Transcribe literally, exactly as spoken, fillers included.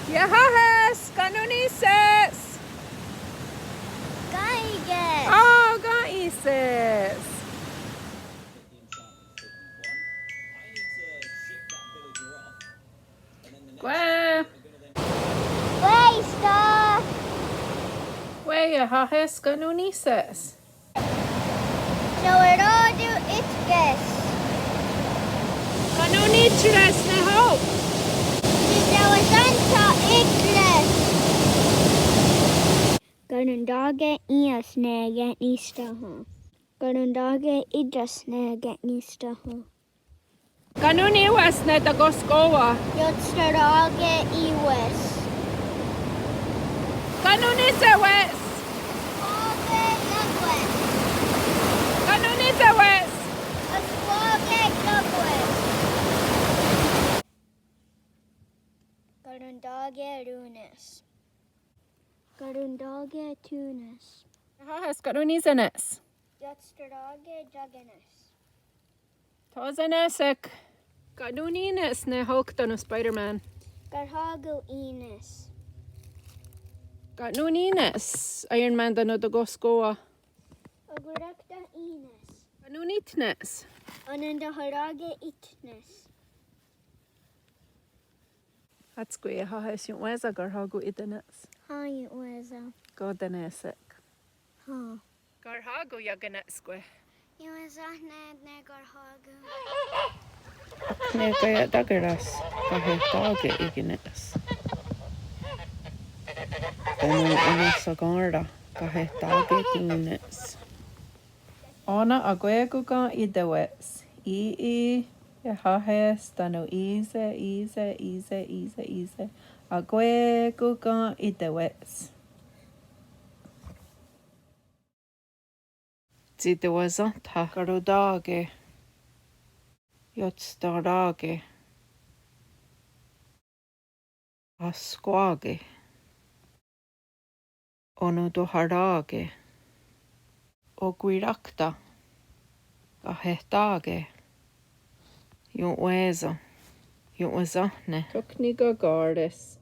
Iahà:ha's, ka' nón: í:se's? Kèn:'en í:se's. Ó:, kèn:'en í:se's. Kwah. Kwah, Ista. Kwah, Iahà:ha's, ka' nón: í:se's? Sewaró:ton í:teke's. Ka' nón: ítre's ne hok? Titewasén:tha í:teke's. Karontà:ke í:ien's ne ke'nisténha. Karontà:ke í:ien's ne ke'nisténha. Ka' nón: í:we's ne takoskó:wa? Iotstenhrà:ke í:we's. Ka' nón: í:sewe's? Askwake'we's. Ka' nón: í:sewe's? Askwake'we's. Karontà:ke rón:ne's. Karontà:ke tón:ne's. Iahà:ha's, ka' nón: í:sene's? Iotstenhrà:ke ia'kéne's. Tho sene'shek. Ka' nón: í:ne's ne hok tánon' Spider-Man? Karhá:kon í:ne's. Ka' nón: í:ne's Iron Man tánon' takoskó:wa? Akwé:rakta í:ne's. Ka' nón: ítne's? Onontoharà:ke ítne's. Hátskwi, Iahà:ha's, ion'wé:sen karhá:kon í:tene's? Hen, ion'wé:sen. Ken' téne'shek? Hen. Karhá:kon ia'kenéskwe. Ion'wésa'ne ne karhá:kon. Aknekaia'tákeras, kahehtà:ke í:kene's. Tánon' ononhsakén:ra, kahehtà:ke kí:ne's. Ó:nen akwé:kon ken' í:tewe's? Í:'i, Iahà:ha's, tánon' í:se, í:se, í:se, í:se, í:se. Akwé:kon ken' í:tewe's? Tsi tewasáhta. Karontà:ke. Iotstenhrà:ke. Askwake'we's. Onontoharà:ke. Okwé:rakta. Kahehtà:ke. Ion'wé:sen. Ion'wésa'ne. Tho nikakà:res.